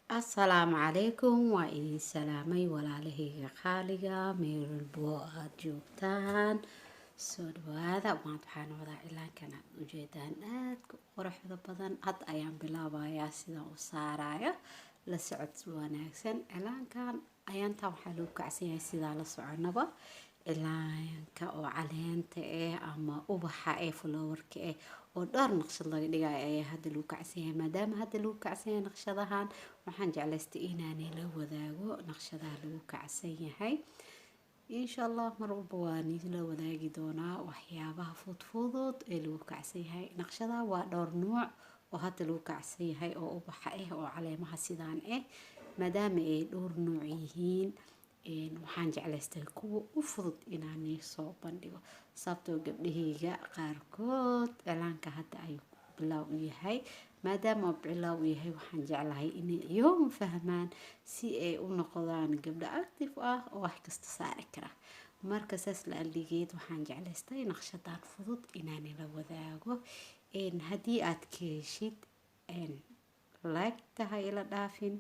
Asalaamu calaykum, waa idin salaamay walaalahayga qaaliga, meel walbo aada joogtaan, soo dhawaada. Maanta waxaan wadaa cilaankan aad ujeedaan, aadka u quruxda badan. Hadda ayaan bilaabayaa sidaan u saarayo, la socod wanaagsan. Cilaankan ayaantan waxaa lagu kacsan yahay, sidaa la soconaba, cilaanka oo caleenta eh ama ubaxa ee flowerka eh oo dhowr naqshad laga dhigayo ayaa hadda lagu kacsan yahay. Maadaama hadda lagu kacsan yahay naqshadahan, waxaan jeclaystay inaanay la wadaago naqshadaha lagu kacsan yahay. Insha Allah mar walba waa la wadaagi doonaa waxyaabaha fudfudud ee lagu kacsan yahay. Naqshadaha waa dhowr nuuc oo hadda lagu kacsan yahay oo ubaxa ah oo caleemaha sidaan ah. Maadaama ay dhowr nuuc yihiin, waxaan jeclaystay kuwa u fudud inaanay soo bandhigo, sababtoo gabdhahayga qaarkood cilaanka hadda ayuu bilaaw u yahay. Maadaama uu bilaaw u yahay, waxaan jeclahay inay iyagu fahmaan si ay u noqdaan gabdho active ah oo wax kasta saari kara. Marka saas la aligeed, waxaan jeclaystay naqshadan fudud inaanay la wadaago. Haddii aad ka heshid, like tahay ila dhaafin,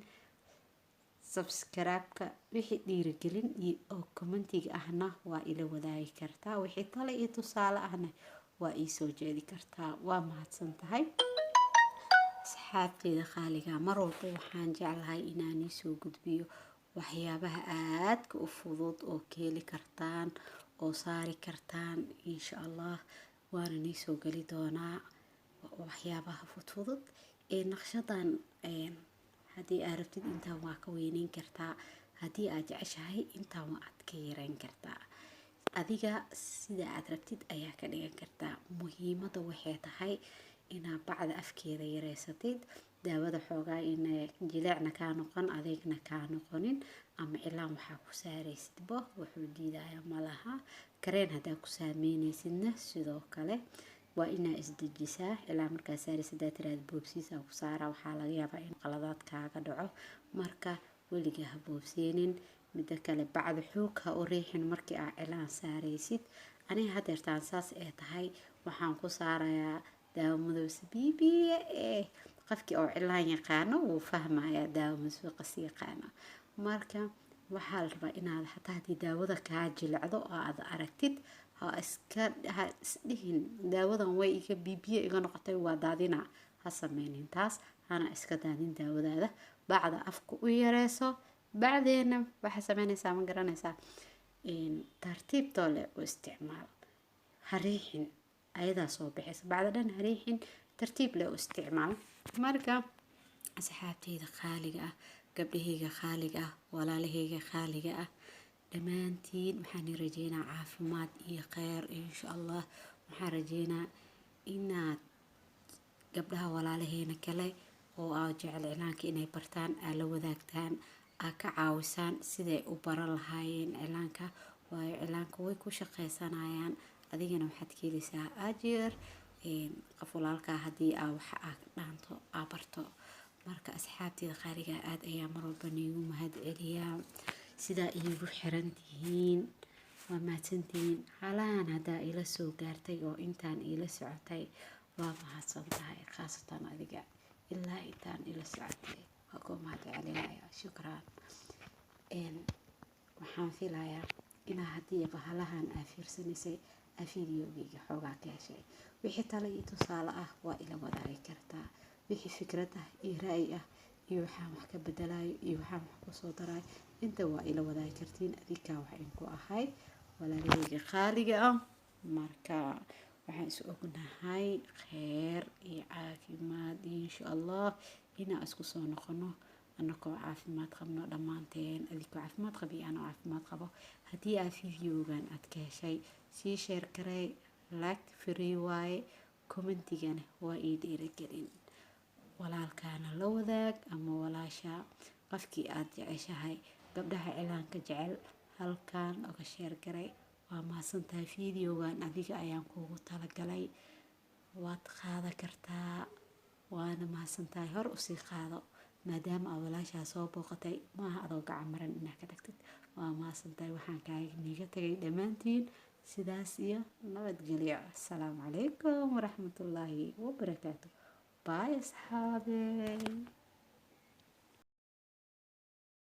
subscribe-ka, wixii dhiirigelin iyo oo commentiga ahna waa ila wadaagi kartaa, wixii tale iyo tusaale ahna waa ii soo jeedi kartaa. Waa mahadsan tahay, asxaabteyda qaaliga. Mar walba waxaan jeclahay inaan iisoo gudbiyo waxyaabaha aadka u fudud oo ka heli kartaan oo saari kartaan. Insha Allah waana niisoo geli doonaa waxyaabaha fudfudud ee naqshadan. Haddii aad rabtid, intaan waa ka weyneyn kartaa. Haddii aad jeceshahay, intaan waa aad ka yareyn kartaa. Adiga sida aad rabtid ayaa ka dhigan kartaa. Muhiimada waxay tahay inaad bacda afkeeda yareysatid, daawada xoogaa in jileecna kaa noqon, adeegna kaa noqonin, ama cilaan waxaa ku saaraysidba wuxuu diidaya malaha. Kareen haddaa ku saameynaysidna, sidoo kale waa inaa isdejisaa. Ilaa markaa saaraysa hadaa tiraahdo boobsiisaa ku saara, waxaa laga yaabaa in qaladaad kaaga dhaco. Marka weligaa ha boobsiinin. Mida kale, bacda xoog ha u riixin markii aa cilaan saaraysid. Aniga hadeertaan saas ee tahay, waxaan ku saarayaa daawo madow sabiibiye eh. Qofkii oo cilaan yaqaano wuu fahmayaa, daawo masuuqas yaqaano. Marka waxaa la rabaa inaad xataa haddii daawada kaa jilicdo oo aad aragtid, ha iska ha isdhihin "Daawadan way iga bibiye iga noqotay, waa daadina." Ha sameynin taas, hana iska daadin daawadaada. Bacda afka u yareyso. Bacdeena waxaa sameynaysaa, ma garanaysaa, tartiibtoo leh u isticmaal. Ha riixin, ayadaa soo bixaysa. Bacda dhan ha riixin, tartiib leh u isticmaal. Marka asxaabteyda qaaliga ah, gabdhahayga qaaliga ah, walaalahayga qaaliga ah, dhammaantiin waxaan rajeynaa caafimaad iyo kheyr insha Allah. Waxaan rajeynaa inaad gabdhaha walaalaheena kale oo aa jecel cilaanka inay bartaan aa la wadaagtaan, aa ka caawisaan siday u baran lahaayeen cilaanka, waayo cilaanka way ku shaqeysanayaan, adigana waxaad ka heleysaa ajir qof walaalkaa haddii aa waxa aa dhaanto aa barto. Marka asxaabteyda qaaliga, aada ayaa mar walba niigu mahad celiyaa sidaa iigu xiran tihiin. Waa mahadsantihiin. Halahan haddaa ila soo gaartay oo intaan iila socotay, waa mahadsan tahay. Khaasatan adiga ilaa intaan ila socotay, waa kuu mahad celinaya, shukran. Waxaan filayaa inaa haddii bahalahan aa fiirsanaysay, aa videogeyga xoogaa ka heshay. Wixii talo iyo tusaale ah waa ila wadaagi kartaa, wixii fikrad ah iyo ra'yi ah iyo waxaan wax ka bedelayo iyo waxaan wax kusoo darayo, inta waa ila wadaagi kartiin. Adinkaa wax inku ahay, walaalahayga qaaliga ah. Marka waxaan is ognahay kheyr iyo caafimaad, insha Allah inaan isku soo noqono anakoo caafimaad qabno dhammaanteen, adinkoo caafimaad qaba iyo anoo caafimaad qabo. Haddii aad videogan aad ka heshay, sii share garey. Like free waaye, commentigana waa ii dhiirigelin. Walaalkaana la wadaag ama walaasha, qofkii aad jeceshahay, gabdhaha cilaanka jecel halkan oga share garay. Waa mahadsantahay. Videogan adiga ayaan kuugu talagalay, waad qaadan kartaa, waana mahadsantahay. Hor usii qaado, maadaama aa walaashaa soo booqatay, maaha adoo gacan maran inaad ka tagtid. Waa mahadsantahay. Waxaan kaaga niiga tagay dhammaantiin sidaas iyo nabadgelyo. Asalaamu calaykum waraxmatullaahi wabarakaatu. Bye, asxaabey.